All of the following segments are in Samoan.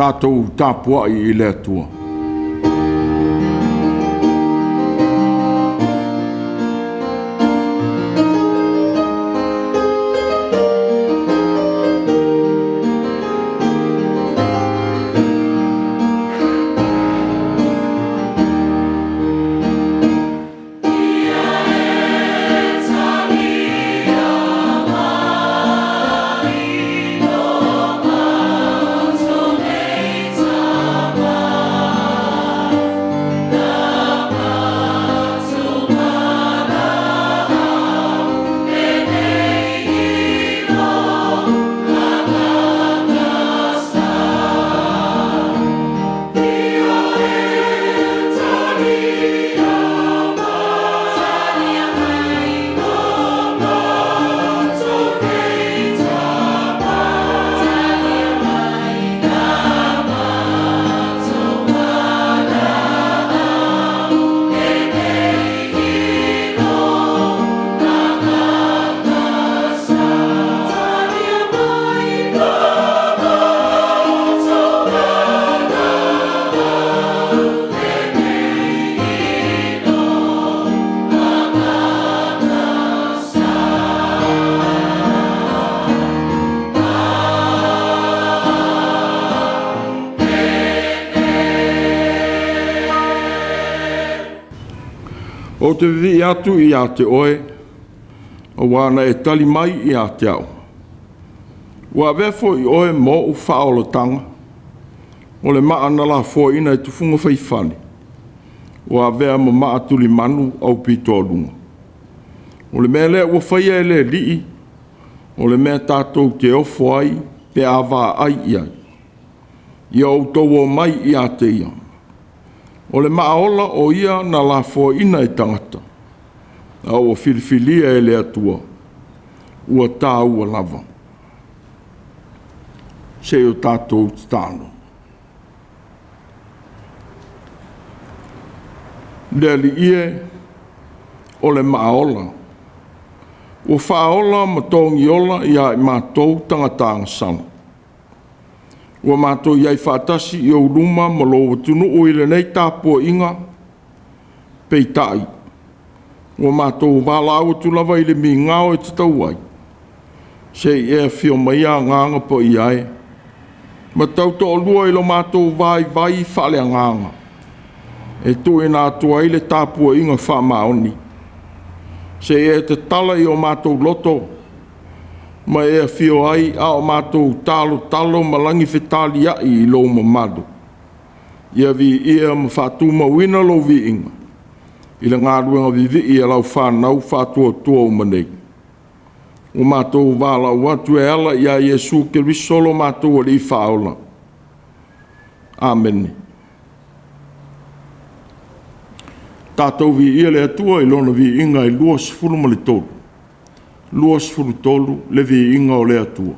Tatou tapuai i le Atua. Ou te vivii atu ia te Oe, aua na e tali mai ia te a'u. Ua avea foi Oe ma o'u faaolataga, o le maa na lafoaina e tufuga faifale, ua avea ma maa tulimanu aupitoaluga. O le mea lea ua faia e le Alii, o le mea tatou te ofo ai pe a vaai i ai. Ia outou omai ia te ia. O le maa ola o ia na lafoaina e tagata, a ua filifilia e le Atua, ua taua lava. Se i o tatou tatalo. Le Alii e, o le maa ola, ua faaola ma togiola ia i matou tagata agasala. Ua matou i ai faatasi i ou luma ma lou atunuu i lenei tapuaiga, peitai, ua matou valaau atu lava i le migao e tatau ai, se i e afio maia Agaga Paia e, ma tautoalua i lo matou vaivai faaleagaga e tuuina atu ai le tapuaiga faamaoni. Se i e tatala i o matou loto ma e afio ai a o matou talotalo ma lagi fetaliai i lou mamalu. Ia viia ma faatumauina lou viiga i le galuega vivii a lau fanau faatuatua uma nei. Ua matou valaau atu e ala ia Iesu Keriso lo matou Alii Faaola. Amene. Tatou viia le Atua i Lona viiga e 23, 23 le viiga o le Atua.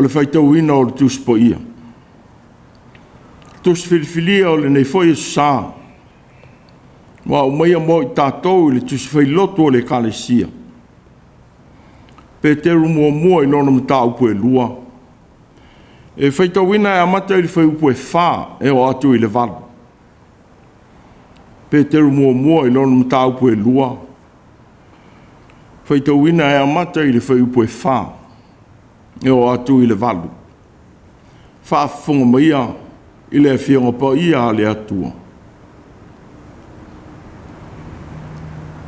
le faitauina o le Tusi Paia. Tusi filifilia o lenei foi Aso Sa, ua aumaia mo i tatou i le Tusi Failotu a le Ekalesia. Peteru muamua i lona mataupu e 2, e faitauina e amata i le fuaiupu e 4 e oo atu i le 8. Peteru muamua i lona mataupu e 2, faitauina e amata i le fuaiupu e 4 e oo atu i le 8. Faafofoga maia i le Afioga Paia a le Atua.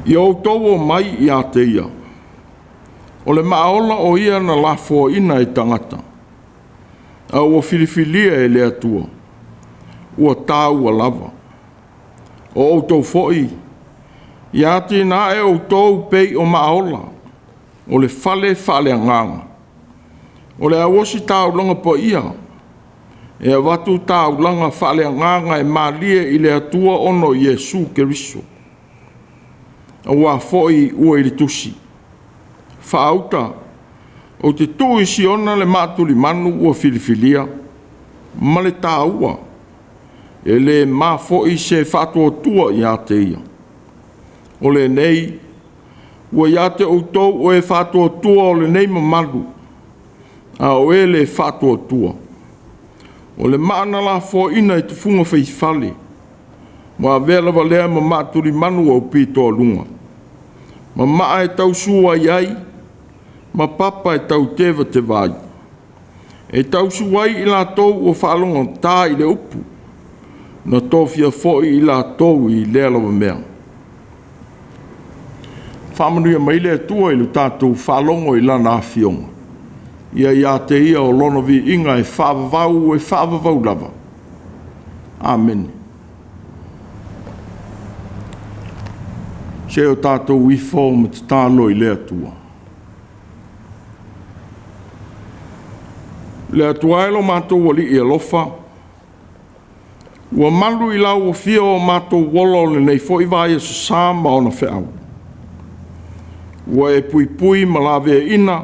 Ia outou omai ia te ia, o le maaola o ia na lafoaina e tagata, a ua filifilia e le Atua, ua taua lava. O outou foi, ia atinae outou pei o maaola, o le fale faaleagaga, o le auositaulaga paia, e avatu taulaga faaleagaga e malie i le Atua ona o Iesu Keriso. Aua foi ua i le tusi, faauta, ou te tuu i Siona le maatulimanu ua filifilia, ma le taua, e le ma foi se faatuatua ia te ia. O lenei ua ia te outou o e faatuatua o lenei mamalu, a o e le faatuatua, o le maa na lafoaina e tufuga faifale, ua avea lava lea ma maatulimanu aupitoaluga, ma maa e tausu ai ai, ma papa e tautevateva ai. E tausu ai i latou ua faalogogata i le upu, na tofia foi i latou i lea lava mea. Faamanuia mai le Atua i le tatou faalogo i Lana Afioga, ia ia te Ia o Lona viiga e faavavau e faavavau lava. Amene. Se o tatou ifo ma tatalo i le Atua. Le Atua e lo matou Alii alofa, ua malu i lau afio o matou ola o lenei foi vaiaso sa ma ona feau. Ua e puipui ma laveaiina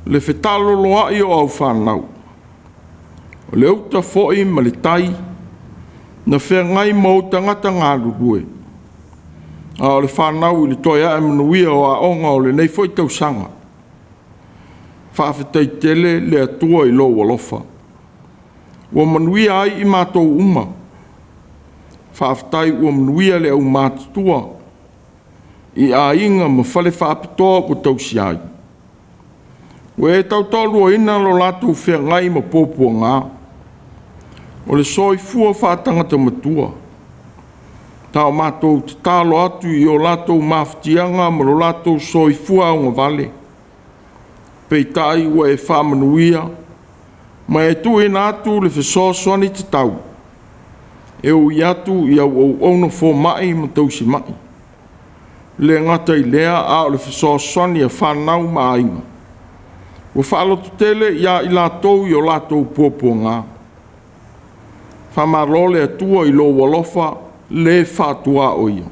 le fetaaloloai o au fanau. O le uta foi ma le tai na feagai ma ou tagata galulue, a o le fanau i le toe ae manuia o aoga o lenei foi tausaga. Faafetai tele le Atua i lou alofa, ua manuia ai i matou uma. Faafetai ua manuia le aumatutua i aiga ma fale faapitoa ua tausia ai. Ua e tautoaluaina lo latou feagai ma puapuaga, o le soifua faatagata matua. Ta o matou tatalo atu i o latou mafatiaga ma lo latou soifua augavale, peitai ua e faamanuia ma e tuuina atu le fesoasoani tatau e ui atu i au auauna fomai ma tausimai. Le gata i lea, a o le fesoasoani a fanau ma aiga ua faalototele ia i latou i o latou puapuaga. Faamalo le Atua i lou alofa le faatuaoia.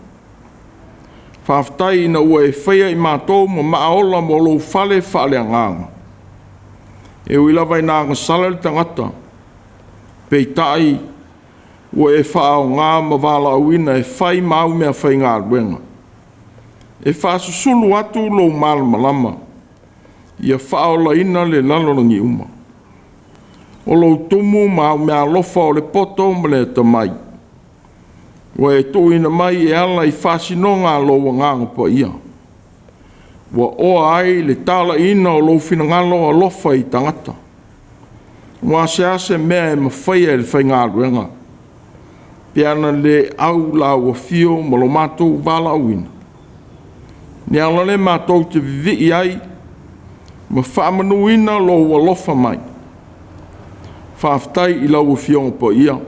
Faafetai ina ua e faia i matou ma maaola mo lou fale faaleagaga. E ui lava ina agasala le tagata, peitai ua e faaaoga ma valaauina e fai ma au meafaigaluega, e faasusulu atu lou malamalama, ia faaolaina le lalolagi uma. O lou tumu ma au meaalofa o le poto ma le atamai, ua e tuuina mai e ala i faasinoga a lou Agaga Paia, ua oa ai le talaiina o lou finagalo alofa i tagata. Ua se se mea e mafaia e le faigaluega, pe ana le au lau afio ma lo matou valaauina. Le ala lea matou te vivii ai ma faamanuina lou alofa mai. Faafetai i lau Afioga Paia,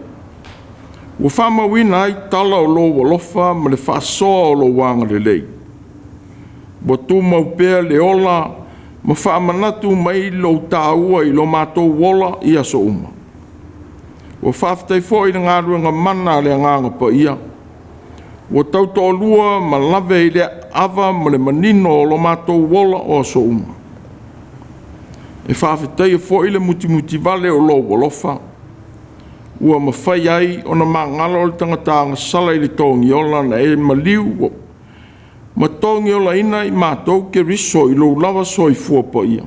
ua faamauina ai tala o lou alofa ma le faasoa o lou agalelei. Ua tumau pea le ola ma faamanatu mai lou taua i lo matou ola i aso uma. Ua faafetai foi i le galuega mana a le Agaga Paia, ua tautoalua ma lave i le ava ma le manino o lo matou ola o aso uma. E faafetaia foi le mutimutivale o lou alofa, ua mafai ai ona magalo le tagata agasala i le togiola na e maliu ma togiolaina i matou Keriso i lou lava soifua paia,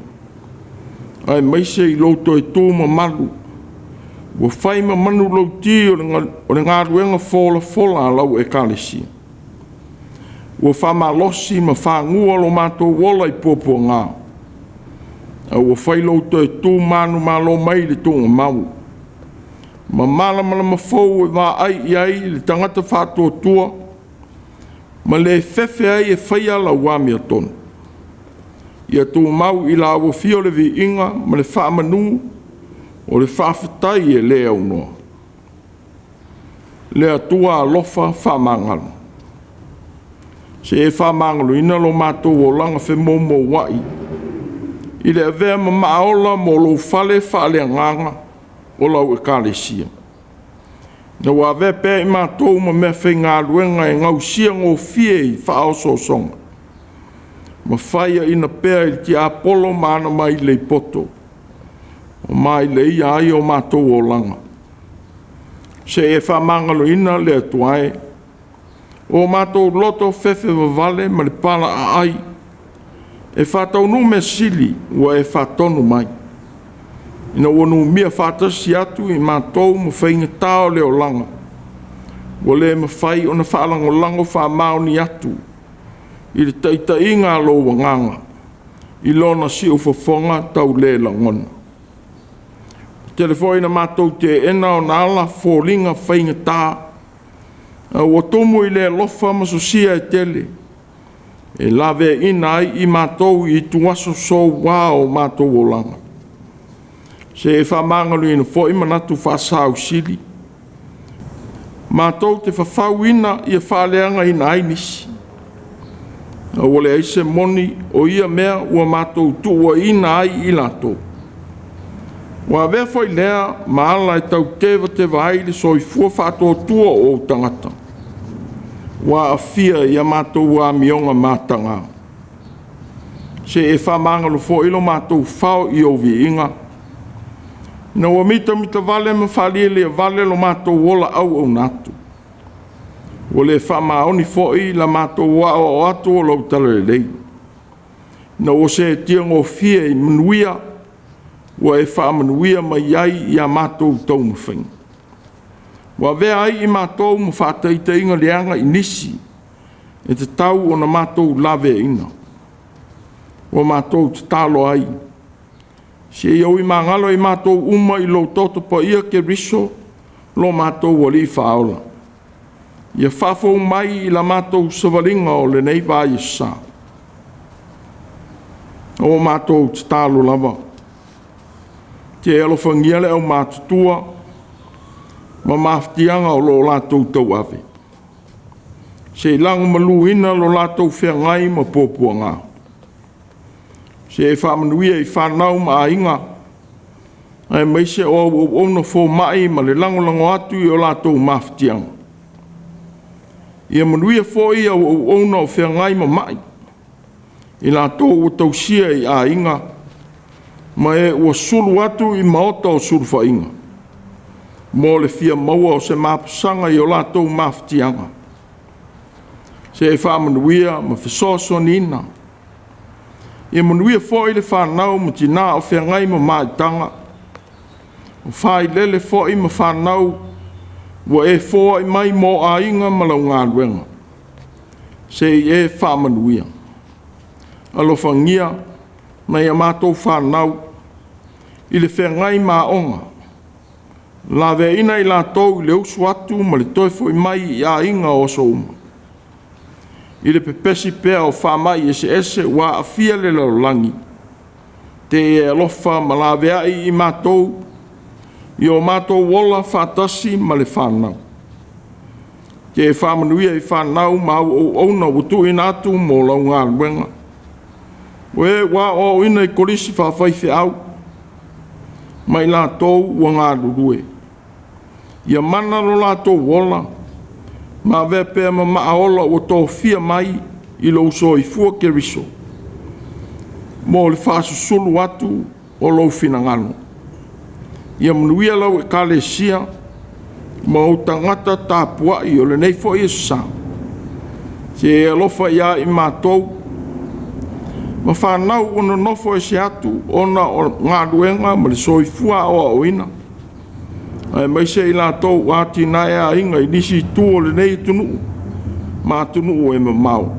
aemaise i lou toe tu mamalu ua fai ma manulauti o le galuega folafola a lau Ekalesia. Ua faamalosi ma fagua lo matou ola i puapuaga, a ua fai lou toe tu manumalo mai i le tuugamau ma malamalama fou e vaai i ai le tagata faatuatua ma le fefe ai e faia lau amiotonu. Ia tumau i lau afio le viiga ma le faamanu o le faafetai e le aunoa. Le Atua alofa faamagalo, se e faamagaloina lo matou olaga femoumouai i le avea ma maaola mo lou fale faaleagaga o lau Ekalesia, ina ua avea pea i matou ma meafaigaluega e gausia gofie i faaosoosoga, ma faiaina pea e le tiapolo ma ana mailei poto, ma maileia ai o matou olaga. Se e faamagaloina le Atua e, ua matou loto fefe vavale ma le palaaai e faataunuu mea sili ua e faatonu mai, ina ua numia faatasi atu i matou ma faigata o le olaga, ua le mafai ona faalagolago faamaoni atu i le taitaiga a lou Agaga i lona siufofoga taulelagona. Ua tele foi ina matou teena ona ala foliga faigata, a ua tumu i le alofa ma sosia e tele, e laveaiina ai i matou i ituaso soua o matou olaga. Se e faamagaloina foi manatu faasausili, matou te fafauina ia faaleagaina ai nisi, a ua leai se moni o ia mea ua matou tuuaiina ai i latou. Ua avea foi lea ma ala e tau tevateva ai le soifua faatuatua o ou tagata, ua aafia i a matou amioga mataga. Se e faamagalo foi lo matou fao i ou viiga, ina ua mitamitavale ma faaliliavale lo matou ola auauna atu. Ua le faamaoni foi la matou aoao atu o lau Talalelei, ina ua seetia gofie i manuia ua e faamanuia mai ai i a matou taumafaiga. Ua avea ai i matou ma faataitaiga leaga i nisi, e tatau ona matou laveaiina. Ua matou tatalo ai, se i oi magalo i matou uma i lou toto paia Keriso lo matou Alii Faaola, ia faafou mai i la matou savaliga o lenei vaiaso sa. O matou tatalo lava, te alofagia le aumatutua ma mafatiaga o lo o latou tauave, se i lagomaluina lo latou feagai ma puapuaga. Se e faamanuia i fanau ma aiga, aemaise o au auauna foma'i ma le lagolago atu i o latou mafatiaga. Ia manuia foi au auauna o feagai ma ma'i, i latou ua tausia i aiga ma e ua sulu atu i maota o sulufaiga, mo le fia maua o se mapusaga i o latou mafatiaga. Se e faamanuia ma fesoasoaniina. Ia manuia foi le fanau ma tinā o feagai ma maitaga, o failele foi ma fanau ua e foai mai mo aiga ma lau galuega. Se i e faamanuia. Alofagia nai a matou fanau i le feagai ma aoga, laveaiina i latou i le usu atu ma le toe foi mai i aiga o aso uma, i le pepesi pea o faamai eseese ua aafia le lalolagi, te e alofa ma laveai i matou i o matou ola faatasi ma le fanau. Te e faamanuia i fanau ma au auauna ua tuuina atu mo lau galuega, o e ua aoaoina i kolisi faafaifeau ma i latou ua galulue. Ia mana lo latou ola ma avea pea ma maaola ua tofia mai i lou soifua Keriso mo le faasusulu atu o lou finagalo. Ia manuia lau Ekalesia ma ou tagata tapuai o lenei foi aso sa. Se i e alofa ia i matou ma fanau ua nonofo ese atu ona o galuega ma le soifua aoaoina, aemaise i latou ua atinae aiga i nisi itu o lenei atunuu ma atunuu e mamao.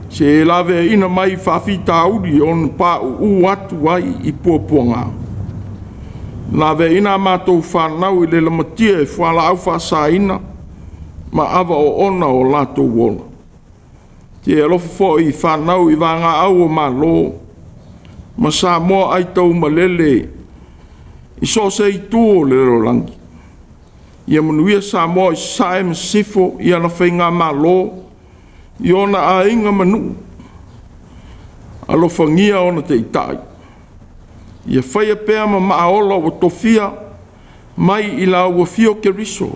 Se i e laveaiina mai faafitauli e ono pauu atu ai i puapuaga. Laveaina a matou fanau i le lamatia e fualaau faasaina ma ava oona o latou ola. Se i e alofa foi i fanau i vagaau o Malo ma Samoa aitaumalele i so o se itu o le lalolagi. Ia manuia Samoa i Sasae ma Sisifo i ana faigamalo, i ona aiga ma nuu. Alofagia ona taitai, ia faia pea ma maa ola ua tofia mai i lau afio Keriso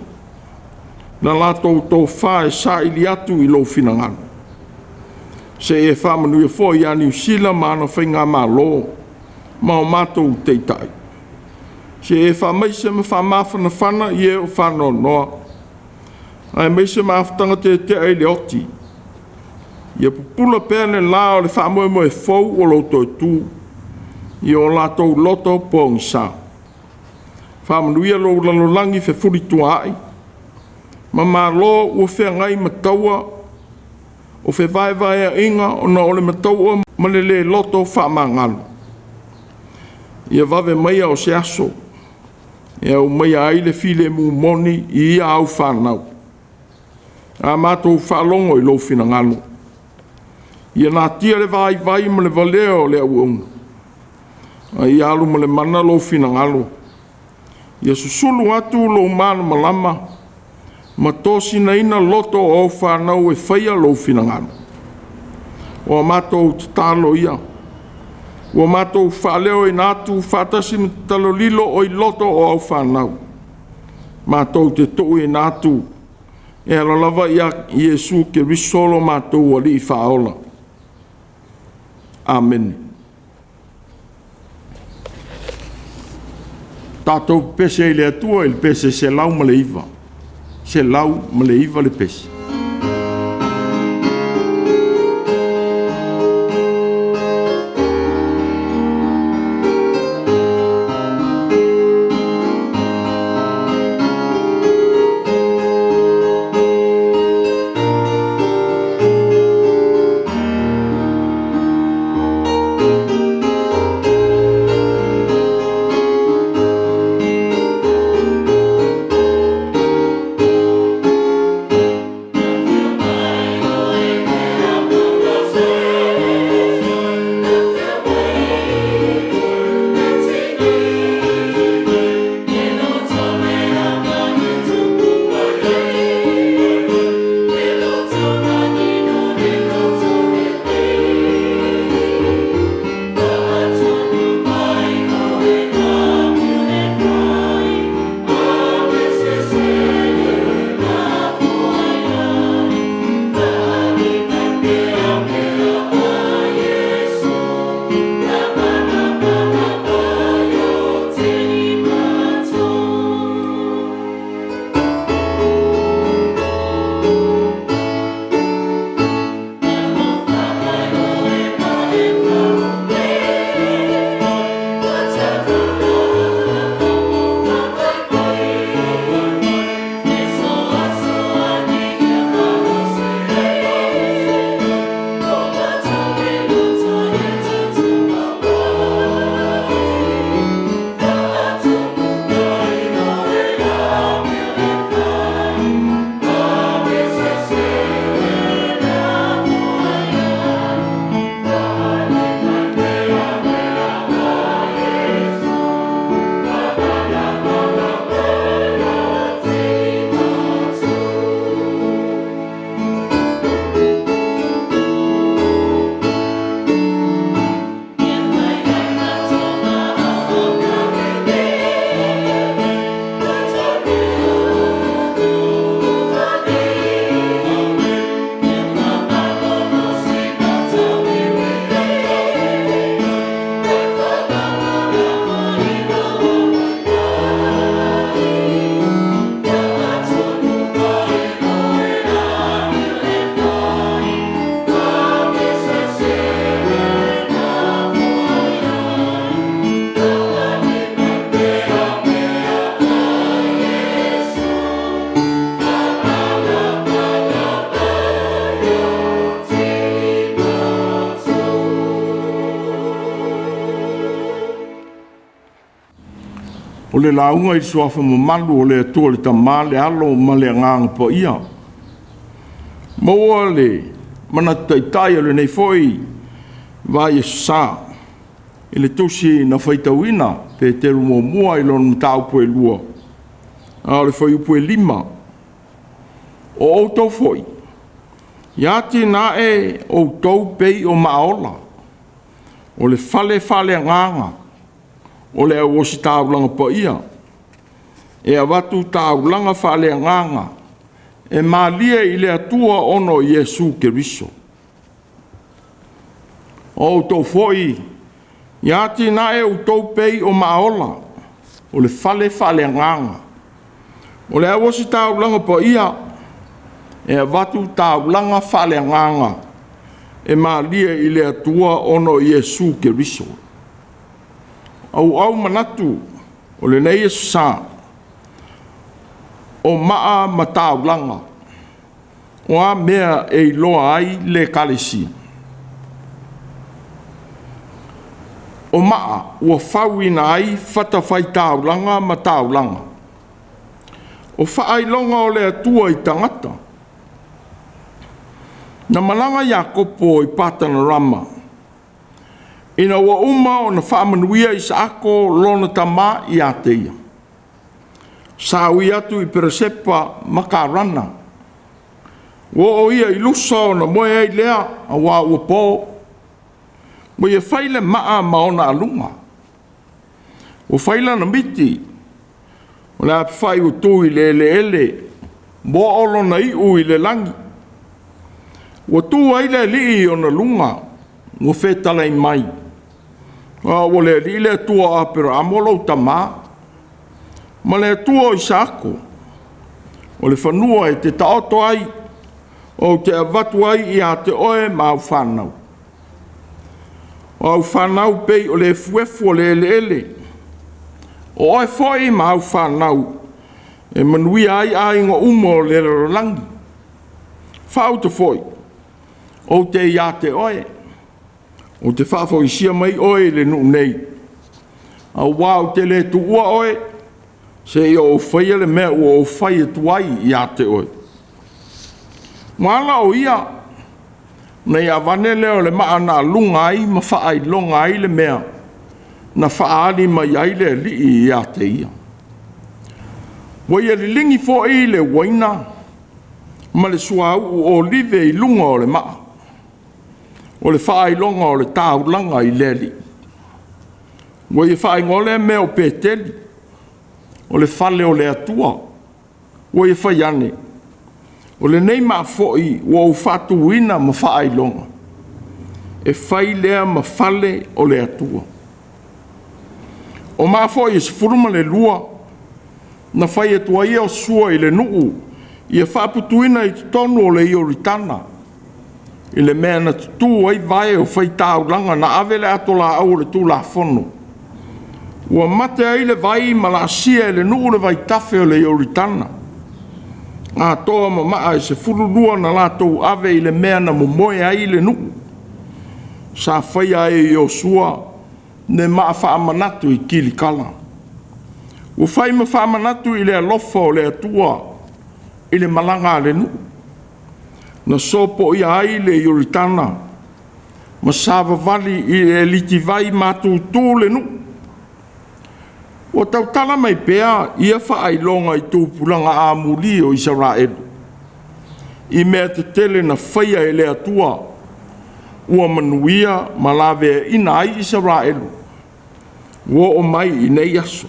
na latou tofa e saili atu i lou finagalo. Se i e faamanuia foi ia Niu Sila ma ana faigamalo ma o matou taitai. Se i e faamaise ma faamafanafana i e o faanoanoa, aemaise mafutaga tetea i le oti. Ia pupula pea le la o le faamoemoe fou o lou toe tu i o latou loto pogisa. Faamanuia lou lalolagi fefulituaa'i ma Malo ua feagai ma taua o fevaevaea'iga ona o le matau'a ma le lē loto faamagalo. Ia vave maia o se aso e aumaia ai le filemu moni i ia au fanau. A matou faalogo i lou finagalo, ia natia le vaivai ma le valea o le auauna, a ia alu ma le mana lou finagalo, ia susulu atu lou malamalama ma tosinaina loto o au fanau e faia lou finagalo. O a matou tatalo ia, ua matou faaleoina atu faatasi ma tatalo lilo o i loto o au fanau, matou te tuuina atu e ala lava ia Iesu Keriso lo matou Alii Faaola. Amene. Tatou pepese ai i le Atua i le pese 109, 109 le pese. O le lauga i le suafa mamalu o le Atua le Tama, le Alo ma le Agaga Paia. Maua le manatu taitai o lenei foi vai Aso Sa i le tusi na faitauina Peteru muamua i lona mataupu e 2, a o le fuaiupu e 5. O outou foi, ia atinae outou pei o maaola, o le fale faaleagaga, o le auositaulaga paia, e avatu taulaga faaleagaga, e malie i le Atua ona o Iesu Keriso. O outou foi, ia atinae outou pei o maaola, o le fale faaleagaga, o le auositaulaga paia, e avatu taulaga faaleagaga, e malie i le Atua ona o Iesu Keriso. Auau manatu o lenei Aso Sa, o maa ma taulaga, o a mea e iloa ai le Ekalesia? O maa ua fauina ai fatafaitaulaga ma taulaga, o faailoga o le Atua i tagata. Na malaga Iakopo i Patanarama ina ua uma ona faamanuia Isaako lona tama ia te ia. Sa ui atu i Peresepa ma Karana. Ua oo ia i Lusa ona moe ai lea, auā ua po. Ua ia fai le maa ma ona aluga. Ua fai lana miti, o le apefai ua tu i le eleele, ua oo lona iu i le lagi. Ua tu ai le Alii i ona luga, ua fetalai mai, O au o le Alii le Atua o Aperamo lou tama, ma le Atua o Isaako. O le fanua e te taoto ai, ou te avatu ai ia te oe ma au fanau. O au fanau pei o le efuefu o le eleele, o oe foi ma au fanau e manuia ai aiga uma o le lalolagi. Faauta foi, ou te ia te oe, ou te faafoisia mai oe i le nuu nei, auā ou te le tuua oe, seia ou faia le mea ua ou fai atu ai ia te oe. Ua ala o ia, ona ia avane lea o le maa na aluga ai ma faailoga ai le mea na faaali mai ai le Alii ia te ia. Ua ia liligi foi le uaina ma le suauu olive i luga o le maa, o le faailoga o le taulaga i le Alii. Ua ia faaigoa lea mea o Peteli, o le fale o le Atua. Ua ia fai ane, o lenei maa foi ua ou faatuina ma faailoga, e fai lea ma fale o le Atua. O maa foi e 12 na fai atu ai Iosua i le nuu, ia faaputuina i totonu o le Ioritana, i le mea na tutu ai vae o faitaulaga na ave le atolaau o le Tulafono. Ua mate ai le vai ma laasia e le nuu le vaitafe o le Ioritana, atoa ma maa e 12 na latou ave i le mea na momoe ai le nuu. Sa faia ai e Iosua le maa faamanatu i Kilikala. Ua fai ma faamanatu i le alofa o le Atua i le malaga a le nuu. Na sopoia ai le Ioritana ma savavali i le elitivai matutu le nuu. Ua tautala mai pea ia faailoga i tupulaga amuli o Isaraelu i mea tetele na faia e le Atua, ua manuia ma laveaina ai Isaraelu, ua oo mai i nei aso.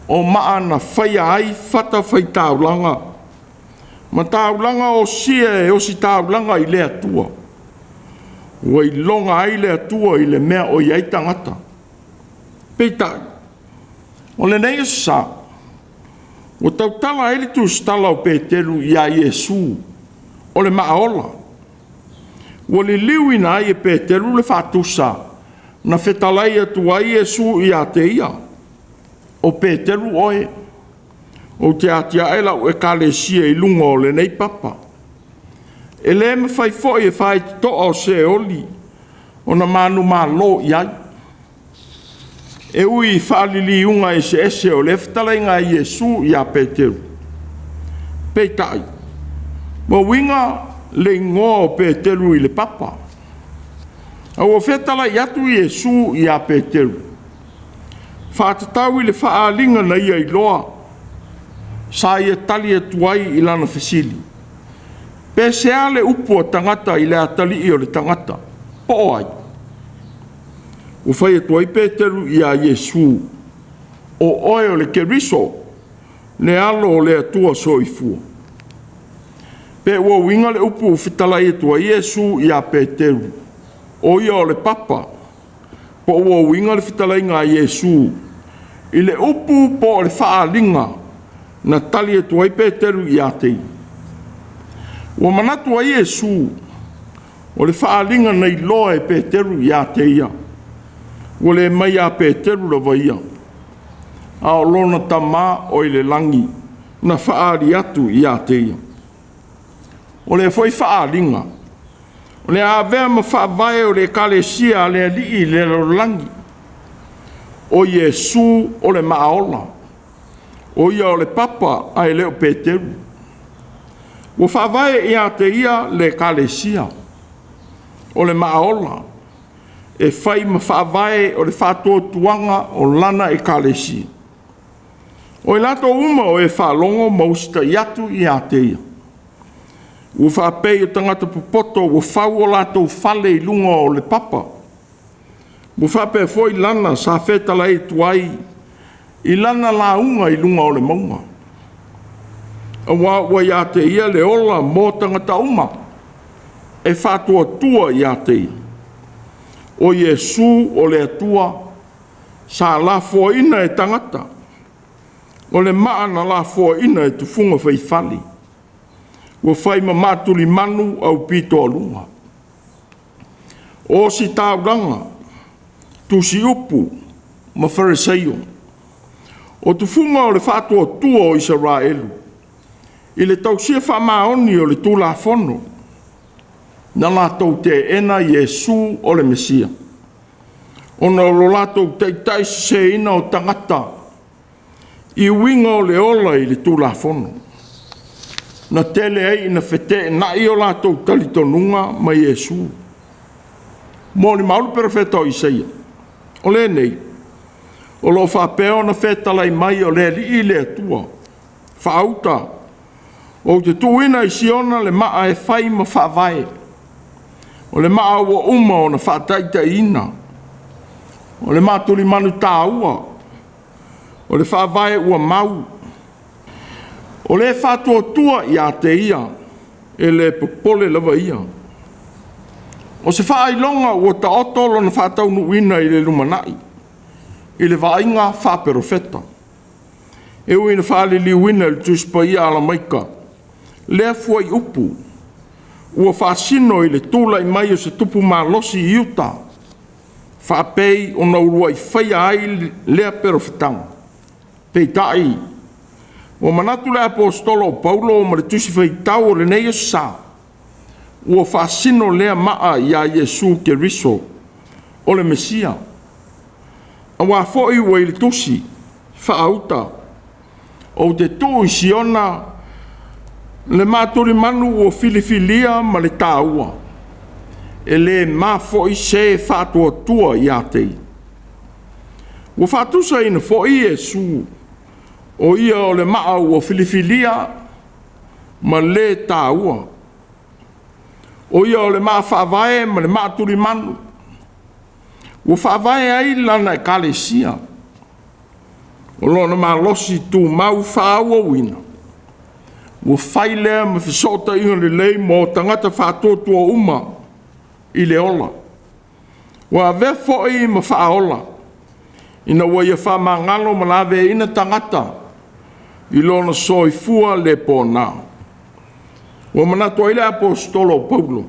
O maa na faia ai fatafaitaulaga ma taulaga osia e ositaulaga i le Atua, ua iloga ai le Atua i le mea o i ai tagata. Peitai, o lenei Aso Sa, ua tautala ai le tusitala o Peteru ia Iesu, o le maaola. Ua liliuina ai e Peteru le faatusa na fetalai atu ai Iesu ia te ia, o Peteru oe, ou te atiae lau ekalesia i luga o lenei papa. E le mafai foi e faitotoa o Seoli ona manumalo i ai. E ui i faaliliuga eseese o lea fetalaiga a Iesu ia Peteru, peitai, ua uiga le igoa o Peteru i le papa. A ua fetalai atu Iesu ia Peteru, faatatau i le faaaliga na ia iloa, sa ia tali atu ai i lana fesili, pe sea le upu a tagata i le atalii o le tagata, po o ai? Ua fai atu ai Peteru ia Iesu, o oe o le Keriso, le alo o le Atua soifua. Pe ua uiga le upu ua fetalai atu ai Iesu ia Peteru, o ia o le papa, po ua uiga le fetalaiga a Iesu i le upu po o le faaaliga na tali atu ai Peteru ia te ia. Ua manatu ai Iesu o le faaaliga na iloa e Peteru ia te ia, ua le mai ia Peteru lava ia, a o lona Tama o i le lagi na faaali atu ia te ia. O lea foi faaaliga, o le a avea ma faavae o le Ekalesia a le Alii i le lalolagi, o Iesu o le maaola, o ia o le papa ae le o Peteru. Ua faavae ia te ia le Ekalesia, o le maaola, e fai ma faavae o le faatuatuaga o lana Ekalesia. O i latou uma o e faalogo ma usitai atu ia te ia, ua faapei o tagata popoto ua fau o latou fale i luga o le papa. Ua faapea foi lana sa fetalai atu ai i lana lauga i luga o le mauga. Aua ua ia te ia le ola mo tagata uma, e faatuatua ia te ia. O Iesu o le Atua sa lafoaina e tagata, o le maa na lafoaina e tufuga faifale, ua fai ma maatulimanu aupitoaluga. O ositaulaga, tusiupu ma Fariseio, o tufuga o le faatuatua o Isaraelu i le tausia faamaoni o le Tulafono, na latou teena Iesu o le Mesia, ona o lo latou taitaiseseina o tagata i uiga o le ola i le Tulafono, na tele ai ina feteenai o latou talitonuga ma Iesu. Molimau le perofeta o Isaia, o lenei, o lo o faapea ona fetalai mai o le Alii le Atua, faauta, ou te tuuina i Siona le maa e fai ma faavae, o le maa ua uma ona faataitaiina, o le maatulimanu taua, o le faavae ua mau, o le faatuatua ia te ia, e le popole lava ia. O se faailoga ua taoto lona faataunuuina i le lumanai, i le vaaiga faaperofeta. E ui ina faaliliuina e le Tusi Paia Alamaika lea fuaiupu ua faasino i le tulai mai o se tupu malosi i Iuta, faapei ona uluai faia ai lea perofetaga. Peitai, ua manatu le aposetolo o Paulo ma le Tusi Faitau o lenei Aso Sa, ua faasino lea maa ia Iesu Keriso o le Mesia, aua foi ua i le Tusi faauta, ou te tuu i Siona le maatulimanu ua filifilia ma le taua, e le ma foi se faatuatua ia te ia. Ua faatusaina foi Iesu, o ia o le maa ua filifilia ma le taua, o ia o le maa faavae ma le maa tulimanu, ua faavae ai lana ekalesia, o lona malosi tumau faaauauina, ua fai lea ma fesootaiga lelei mo tagata faatuatua uma i le ola. Ua avea foi ma faaola, ina ua ia faamagalo ma laveaiina tagata i lona soifua le pona. Ua manatu ai le aposetolo o Paulo,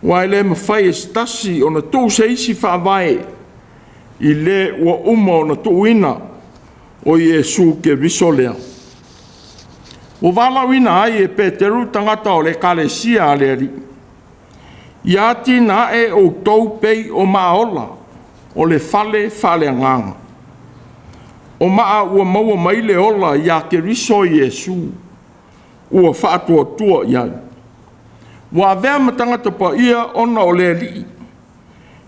aua e le mafai e se tasi ona tuu se isi faavae i le ua uma ona tuuina, o Iesu Keriso lea. Ua valaauina ai e Peteru tagata o le Ekalesia a le Alii, ia atinae outou pei o maaola o le fale faaleagaga. O maa ua maua mai le ola ia Keriso Iesu, ua faatuatua i ai. Ua avea ma tagata paia ona o le Alii,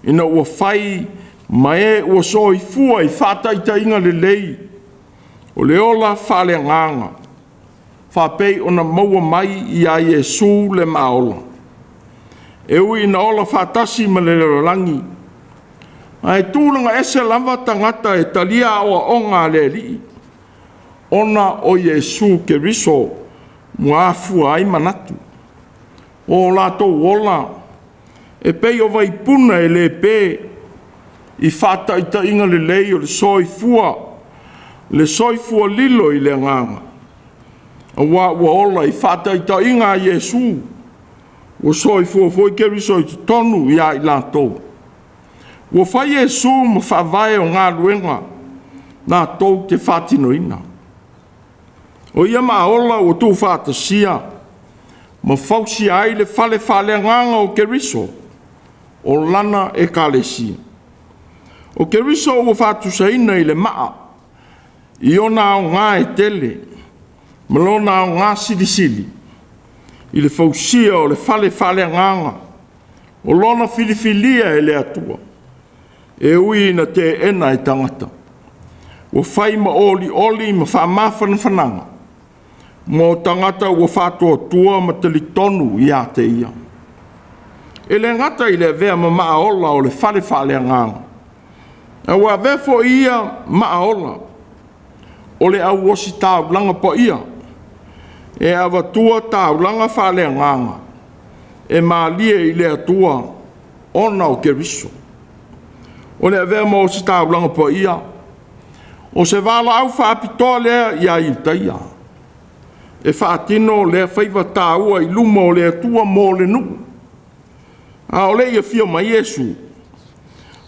ina ua fai ma e ua soifua i faataitaiga lelei o le ola faaleagaga, faapei ona maua mai ia Iesu le maaola. E ui ina ola faatasi ma le lalolagi, ae tulaga ese lava tagata e talia aoaoga a le Alii, ona o Iesu Keriso ua afua ai manatu. O latou ola e pei o vaipuna e le pe i faataitaiga lelei o le soifua, le soifua lilo i le agaga, aua ua ola i faataitaiga a Iesu, ua soifua foi Keriso i totonu ia i latou. Ua fai Iesu ma faavae o galuega latou te faatinoina. O ia maaola ua tuufaatasia ma fausia ai le fale faaleagaga o Keriso, o lana ekalesia. O Keriso ua faatusaina i le maa i ona aoga e tele ma lona aoga silisili i le fausia o le fale faaleagaga o lona filifilia e le Atua, e ui ina teena e tagata. Ua fai ma olioli ma faamafanafanaga mo tagata ua faatuatua ma talitonu ia te ia. E le gata i le avea ma maaola o le fale faaleagaga, ae ua avea foi ia maaola o le au ositaulaga paia e avatua taulaga faaleagaga e malie i le Atua ona o Keriso. O le avea ma ositaulaga paia, o se valaau faapitoa lea ia Iutaia e faatino lea faiva taua i luma o le Atua mo le nuu. A o le i afio mai Iesu,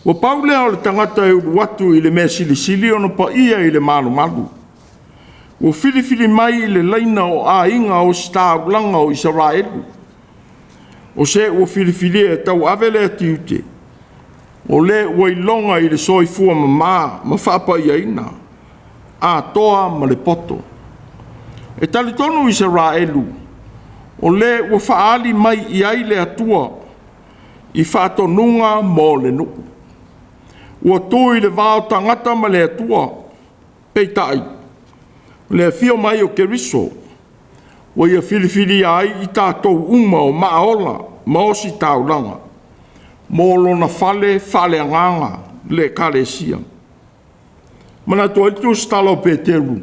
ua pau lea o le tagata e ulu atu i le mea silisili ona paia i le malumalu. Ua filifili mai i le laina o aiga ositaulaga o Isaraelu, o se ua filifilia e tauave lea tiute, o le ua iloga i le soifua mama ma faapaiaina, atoa ma le poto. E talitonu Isaraelu, o le ua faaali mai i ai le Atua i faatonuga mo le nuu. Ua tu i le va o tagata ma le Atua, peitai, o le afio mai o Keriso, ua ia filifilia ai i tatou uma o maaola ma ositaulaga mo lona fale faaleagaga, le ekalesia. Manatu ai le tusitala o Peteru,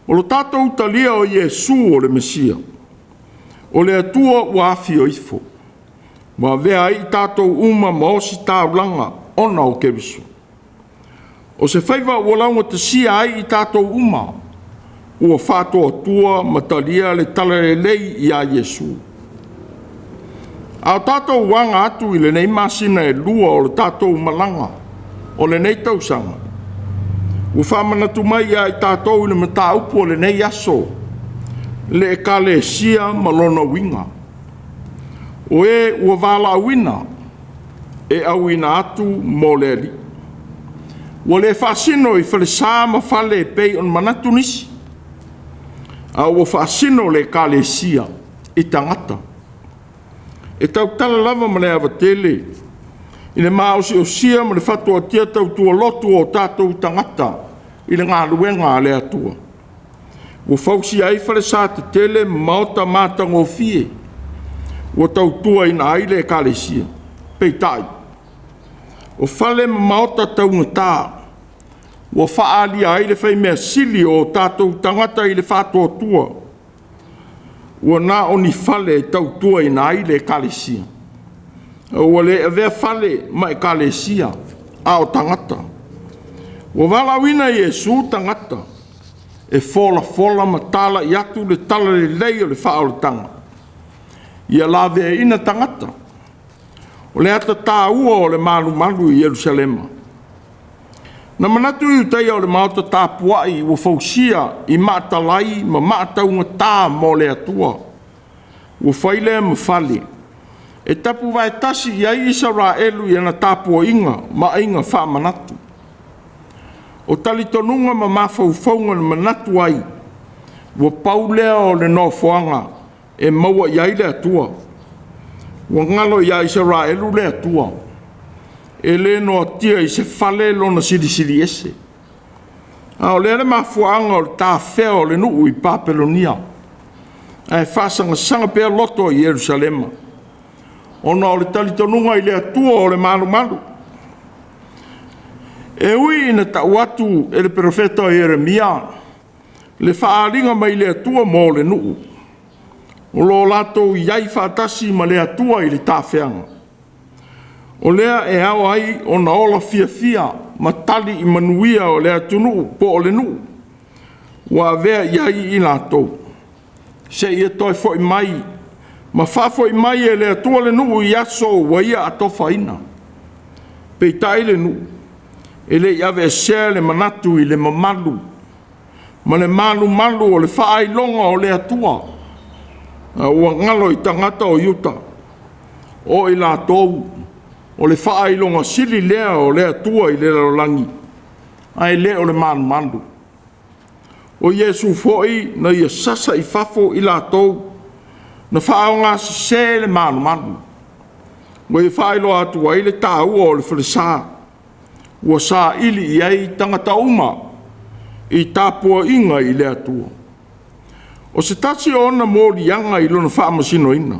o lo tatou talia o Iesu o le Mesia, o le Atua ua afio ifo, ua avea ai i tatou uma ma ositaulaga ona o Keriso. O se faiva ua laugatasia ai i tatou uma, ua faatuatua ma talia le talalelei ia Iesu. A o tatou aga atu i lenei masina e lua o le tatou malaga o lenei tausaga, ua faamanatu mai ia i tatou i le mataupu o lenei aso, le ekalesia ma lona uiga. O e ua valaauina e auina atu mo le Alii. Ua le faasino i falesa ma fale e pei ona manatu nisi, a ua faasino le ekalesia i tagata. E tautala lava ma le avatele i le maosiosia ma le fatuatia tautua lotu o tatou tagata i le galuega a le Atua. Ua fausia ai falesa tetele ma maota matagofie ua tautuaina ai le ekalesia. Peitai, o fale ma maota taugata ua faaalia ai le faimea sili o tatou tagata i le faatuatua, ua na o ni fale e tautuaina ai le ekalesia. Ua le avea fale ma ekalesia, a o tagata. Ua valaauina e Iesu tagata e folafola ma talai atu le talalelei o le faaolataga, ia laveaiina tagata. O le ata taua o le malumalu i Yerusalema. Na manatu Iutaia o le maota tapuai ua fausia i maatalai ma maataugata mo le Atua. Ua fai lea ma fale E tapuvaetasi i ai Isaraelu i ana tapuaiga ma aiga faamanatu. O talitonuga ma mafaufauga na manatu ai, ua pau lea o le nofoaga e maua i ai le Atua. Ua galo ia Isaraelu le Atua, e le noatia i se fale lona silisili ese. A o lea le mafuaaga o le tafea o le nuu i Papelonia, ae faasagasagana pea loto i Yerusalema, ona o le talitonuga i le Atua o le malumalu. E ui ina tau atu e le perofeta o Ieremia le faaaliga mai le Atua mo le nuu, o lo o latou i ai faatasi ma le Atua i le tafeaga. O lea e ao ai ona ola fiafia ma tali i manuia o le atunuu po o le nuu ua avea i ai i latou, seia toe foi mai ma faafoi mai e le Atua le nuu i aso ua ia atofaina. Peitai le nuu e le i aveesea le manatu i le mamalu ma le malumalu o le faailoga o le Atua, a ua galo i tagata o Iuta, o i latou o le faailoga sili lea o le Atua i le lalolagi, ae le o le malumalu. O Iesu foi na ia sasa i fafo i latou na faaaogasese le malumalu, ua ia faailoa atu ai le taua o le falesa ua saili i ai tagata uma i tapuaiga i le Atua. O se tasi o ona moliaga i lona faamasinoina,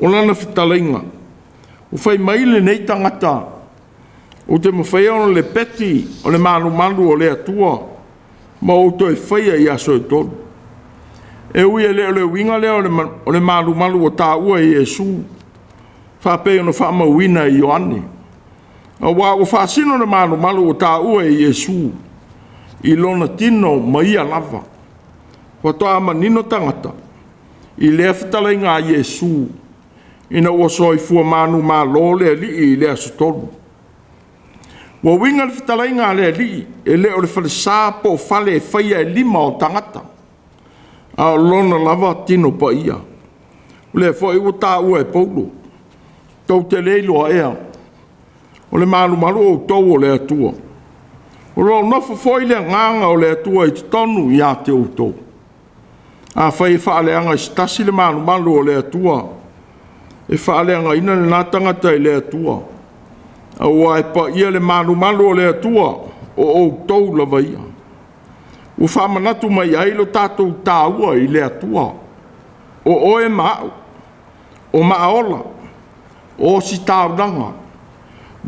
o lana fetalaiga, ua fai mai lenei tagata, ou te mafaia ona lepeti o le malumalu o le Atua ma ou toe faia i aso e 3. E ui e le o le uiga lea o le malumalu ua taua e Iesu, faapei ona faamauina e Ioane, aua ua faasino le malumalu ua taua e Iesu i lona tino ma ia lava. Faatoa manino tagata i lea fetalaiga a Iesu ina ua soifua manumalo le Alii i le aso 3. Ua uiga le fetalaiga a le Alii, e le o le falesa po o fale e faia e lima o tagata, a o lona lava tino paia. O lea foi ua taua e Paulo, tou te le iloa ea, o le malumalu outou o le Atua. O lo o nofo foi le agaga o le Atua i totonu ia te outou. Afai e faaleaga e se tasi le malumalu o le Atua, e faaleagaina lena tagata i le Atua, aua e paia le malumalu o le Atua, o outou lava ia. Ua faamanatu mai ai lo tatou taua i le Atua, o oe ma au, o maaola, o ositaulaga,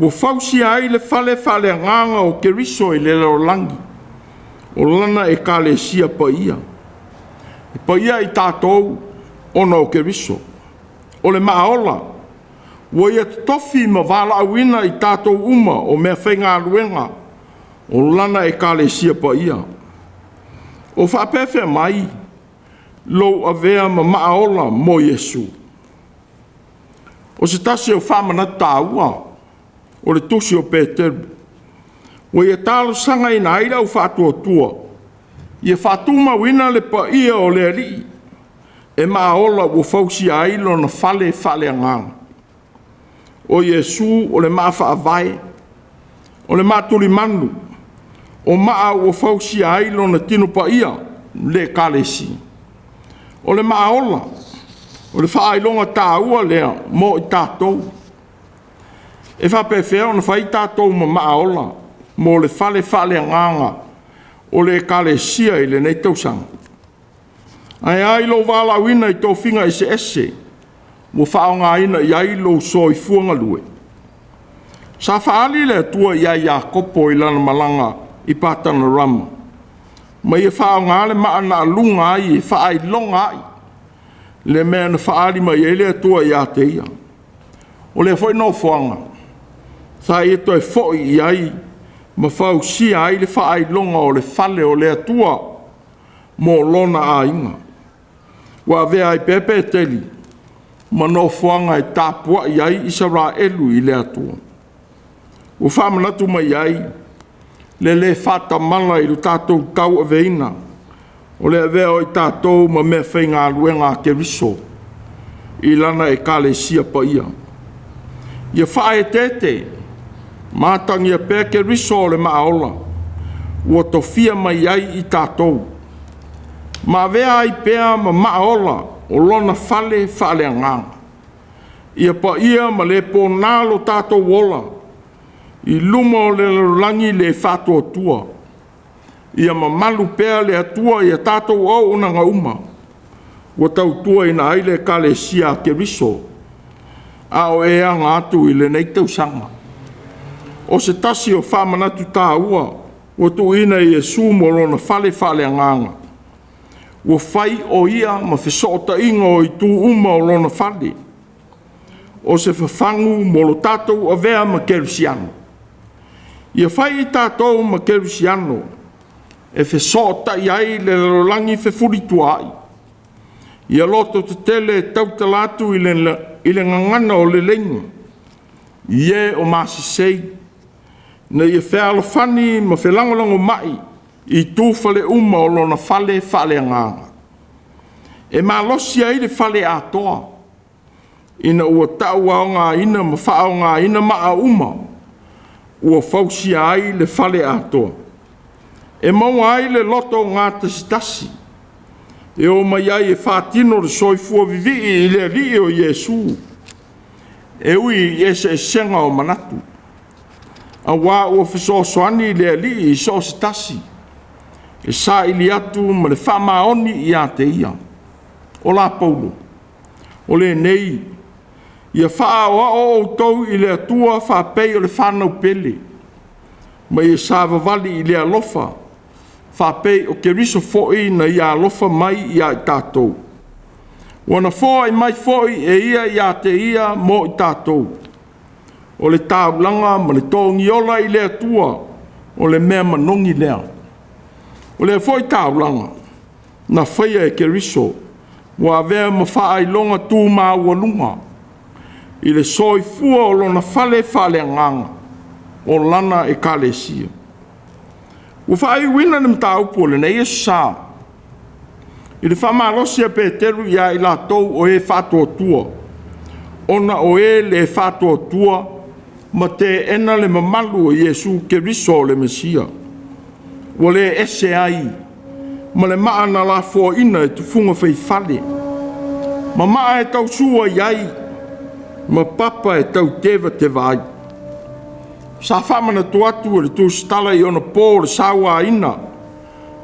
ua fausia ai le fale faaleagaga o Keriso i le lalolagi, o lana ekalesia paia. E paia i tatou ona o Keriso. O le maaola, ua ia totofi ma valaauina i tatou uma o mea faigaluega o lana ekalesia paia. O faapefea mai lou avea ma maaola mo Iesu? O se tasi o faamanatu taua o le tusi o Peteru, ua ia talosagaina ai le au faatuatua ia faatumauina le paia o le Alii e maaola ua fausia ai lona fale faaleagaga. O Iesu o le maa faavae, o le maatulimanu, o maa ua fausia ai lona tino paia, le ekalesia. O le maaola, o le faailoga taua lea mo i tatou. E faapefea ona fai tatou ma maaola mo le fale faaleagaga o le ekalesia i lenei tausaga. Ae a i lou valaauina i tofiga eseese ua faaaogaina i ai lou soifua galue. Sa faaali le Atua ia Iakopo i lana malaga i Patanarama, ma ia faaaoga le maa na aluga ai e faailoga ai le mea na faaali mai ai le Atua ia te ia. O lea foi nofoaga sa ia toe foi i ai ma fausia ai le faailoga o le fale o le Atua mo lona aiga. Ua avea ai pea Peteli ma nofoaga e tapuai ai Isaraelu i le Atua. Ua faamanatu mai ai le le faatamala i le tatou tauaveina o le avea o i tatou ma mea faigaluega a Keriso. i lana Ekalesia paia. Ia faaeteete ma atagia pea Keriso o le maaola ua tofia mai ai i tatou, ma avea ai pea ma maaola o lona fale faaleagaga. Ia paia ma le pona lo tatou ola i luma o le lalolagi le faatuatua. Ia mamalu pea le Atua i a tatou auaunaga uma ua tautuaina ai le Ekalesia a Keriso a o e aga atu i lenei tausaga. O se tasi o faamanatu taua ua tuuina e Iesu mo lona fale faaleagaga, ua fai o ia ma fesootaiga o itu uma o lona fale, o se fafagu mo lo tatou avea ma kerisiano. Ia fai i tatou ma kerisiano e fesootai ai le lalolagi fefulituaai. Ia loto tetele e tautala atu i le gagana o leleiga i e o masesei, ina ia fealofani ma felagolagomai i tu fale uma o lona fale faaleagaga. E malosi ai le fale atoa, ina ua tauaogaina ma faaaogaina maa uma ua fausia ai le fale atoa. E maua ai le loto gatasitasi e o mai ai e faatino le soifua vivii i le Alii o Iesu, e ui i eseesega o manatu, auā ua fesoasoani le Alii i so o se tasi e saili atu ma le faamaoni ia te ia. O la Paulo, o lenei, ia faaoao outou i le Atua faapei o le fanau pele, ma ia savavali i le alofa faapei o Keriso foi na ia alofa mai ia i tatou. Ua na foai mai foi e ia ia te ia mo i tatou, o le taulaga ma le togiola i le Atua, o le mea manogi lea. O lea foi taulaga na faia e Keriso, ua avea ma faailoga tu maualuga i le soifua o lona fale faaleagaga, o lana ekalesia. Ua faaiuina le mataupu o lenei Aso Sa i le faamalosi a Peteru ia i latou o e faatuatua, ona o e le faatuatua ma teena le mamalu o Iesu Keriso o le Mesia, ua le ese ai ma le maa na lafoaina e tufuga faifale, ma maa e tausua i ai, ma papa e tautevateva ai. Sa faamanatu atu e le tusitala i ona po o le sauaina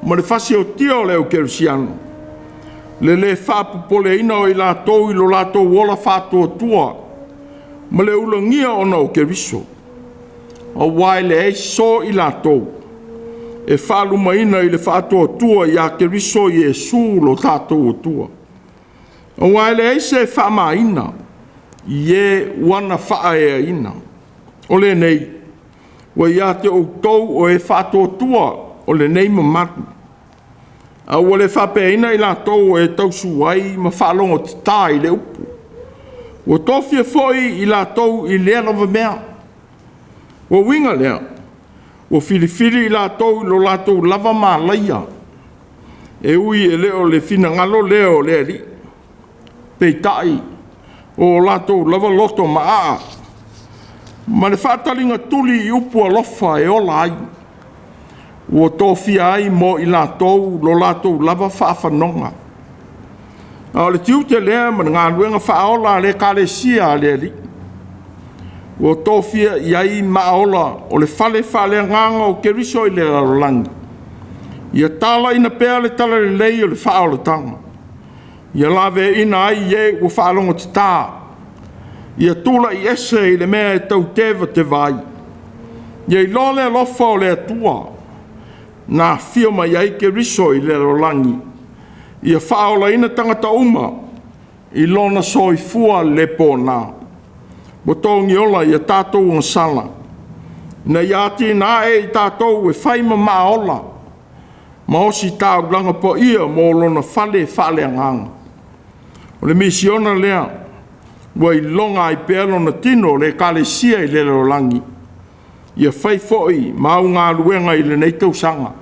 ma le fasiotia o le aukerisiano, le le faapopoleina o i latou i lo latou ola faatuatua ma le ulagia ona o Keriso, auā e leai so i latou e faalumaina i le faatuatua ia Keriso Iesu lo tatou Atua. Auā e leai se faamaina i e ua na faaeaina. O lenei, ua ia te outou o e faatuatua o lenei mamalu, a ua le faapeaina i latou o e tausu ai ma faalogotata i le upu. Ua tofia foi i latou i lea lava mea. Ua uiga lea, ua filifili i latou i lo latou lava malaia, e ui e le o le finagalo lea o le Alii, peitai o latou lava loto maaa ma le faataliga tuli i upu alofa e ola ai, ua tofia ai mo i latou lo latou lava faafanoga. A o le tiute lea ma le galuega faaola a le Ekalesia a le Alii, ua tofia i ai maaola o le fale faaleagaga o Keriso i le lalolagi, ia talaina pea le talalelei o le faaolataga, ia laveaina ai e ua faalogotata, ia tulai ese i le mea e tau tevateva ai, ia iloa le alofa o le Atua na afio mai ai Keriso i le lalolagi, ia faaolaina tagata uma i lona soifua le pona. Ua togiola ia tatou agasala, ina ia atinae i tatou e fai ma maaola, ma ositaulaga paia mo lona fale faaleagaga. O le misiona lea ua iloga ai pea lona tino o le Ekalesia i le lalolagi, ia fai foi ma au galuega i lenei tausaga.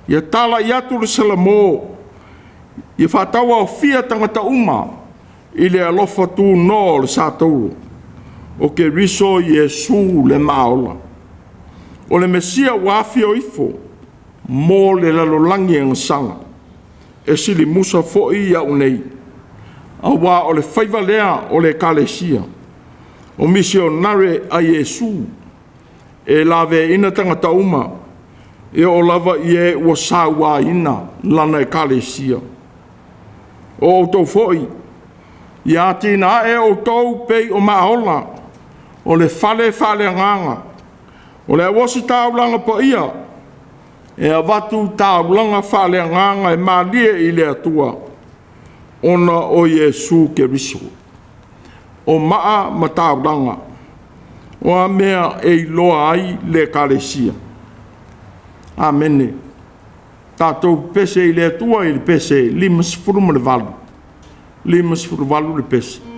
Ia talai atu le Salamo, ia faatauaofia tagata uma i le alofa tunoa o le sa tauro o Keriso Iesu le Maaola. O le Mesia ua afio ifo mo le lalolagi agasala, e silimusa foi au nei, auā o le faiva lea o le Ekalesia, o misionare a Iesu, e laveaina tagata uma, e oo lava i e ua sauaina lana Ekalesia. O outou foi, ia atinae outou pei o maaola o le fale faaleagaga, o le Auositaulaga paia, e avatu taulaga faaleagaga e malie i le Atua, ona o Iesu Keriso. O maa ma taulaga, o a mea e iloa ai le Ekalesia? Amene. Tatou pepese i le Atua i le pese 58, 58 le pese.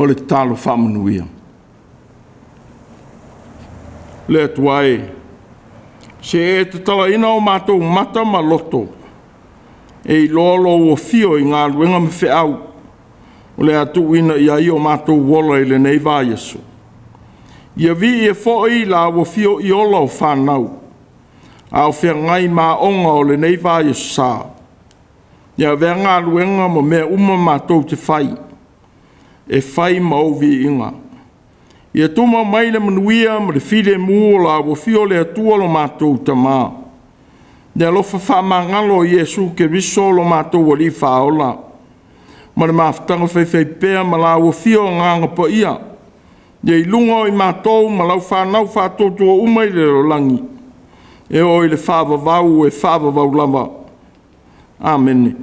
O le tatalo faamanuia. Le Atua e, se e tatalaina o matou mata ma loto, e iloa lou afio i galuega ma feau o le a tuuina i ai o matou ola i lenei vaiaso. Ia viia foi la ua afio i ola o fanau, a o feagai ma aoga o lenei vaiaso sa. Ia avea galuega ma mea uma matou te fai, e fai ma ou viiga. Ia tumau mai le manuia ma le filemu o la ua afio le Atua lo matou Tama, le alofa faamagalo o Iesu Keriso lo matou Alii Faaola, ma le mafutaga faifaipea ma la ua afio Agaga Paia, ia i luga o i matou ma lau fanau faatuatua uma i le lalolagi, e oo i le faavavau e faavavau lava. Amene.